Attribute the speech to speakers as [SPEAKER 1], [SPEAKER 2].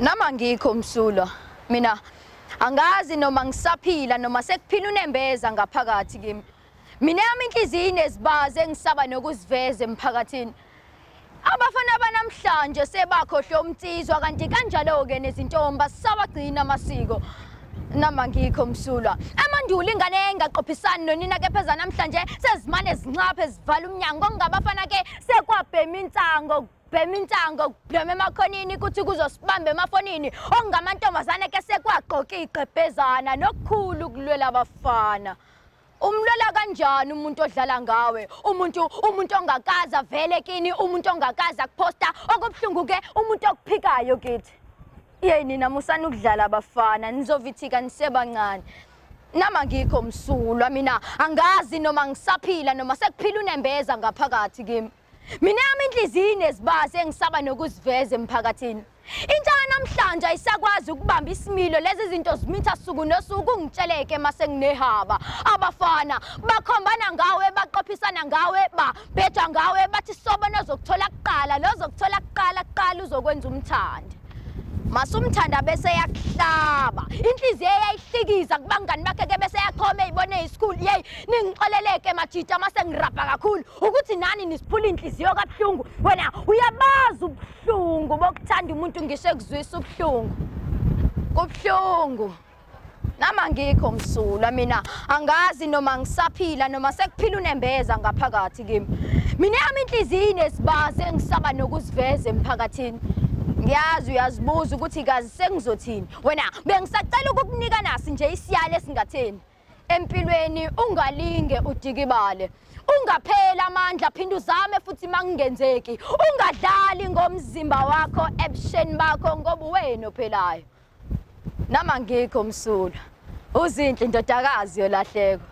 [SPEAKER 1] Nama ngikho msulwa mina angazi noma ngisaphila noma sekuphila unembeza ngaphakathi kimi. Mina yami inhliziyo inezibazi engisaba nokuziveza emphakathini. Abafana banamhlanje sebakhohlwe umtsizwa kanti kanjalo-ke nezintombi sisawagcina amasiko. Nama ngikho msulwa. Amandulo ingane engaqophisani nonina kepha namhlanje sezimane zinxaphe zivala umnyango ngabafana ke sekwabhema insango. Bhema insango kubhema emakhonini kuthi kuzosibamba emafonini okungamantombazane ke sekwagqoka igqebhezana nokukhulu ukulwela abafana. Umlwela kanjani umuntu odlala ngawe? Umuntu ongakaza vele kini, umuntu ongakaza kuposta, okubuhlungu ke umuntu okuphikayo kithi. Yey nina musani ukudlala abafana, nizovithika nisebancane. Nama ngikho msulwa mina angazi noma ngisaphila noma sekuphila unembeza ngaphakathi kimi. Mina yami inhliziyo inezibazi engisaba nokuziveza emphakathini. Intsha namhlanje ayisakwazi ukubamba isimilo, lezi zinto zimitha suku nosuku ngitsheleke mase nginehaba. Abafana bakhombana ngawe, baqophisana ngawe, babhejwa ngawe, bathi sobona ozokuthola kuqala, lo ozokuthola kuqala kuqala uzokwenza umthandi. Masumthanda bese yakuhlaba inhliziyo eyayihlikiza kubangani bakhe ke bese yachoma eyibone isikhulu. Yey ningixoleleke majita mase ngirabha kakhulu ukuthi nani nisiphula inhliziyo kabuhlungu. Wena uyabazi ubuhlungu bokuthanda umuntu ngisho ekuzwisa ubuhlungu. Kubuhlungu. Nama ngikho msulwa mina angazi noma ngisaphila noma sekuphila unembeza ngaphakathi kimi. Mina yami inhliziyo inezibazi engisaba nokuziveza emphakathini. Ngiyazi uyazibuza ukuthi kazi sengizothini. Wena bengisacela ukukunika nasi nje isiyalo esingatheni. Empilweni ungalinge udikibale. Ungaphela amandla phinda uzame futhi makungenzeki. Ungadlali ngomzimba wakho ebusheni bakho ngoba wena ophelayo. Nama ngikho msulwa. Uzinhle indodakazi yolahleko.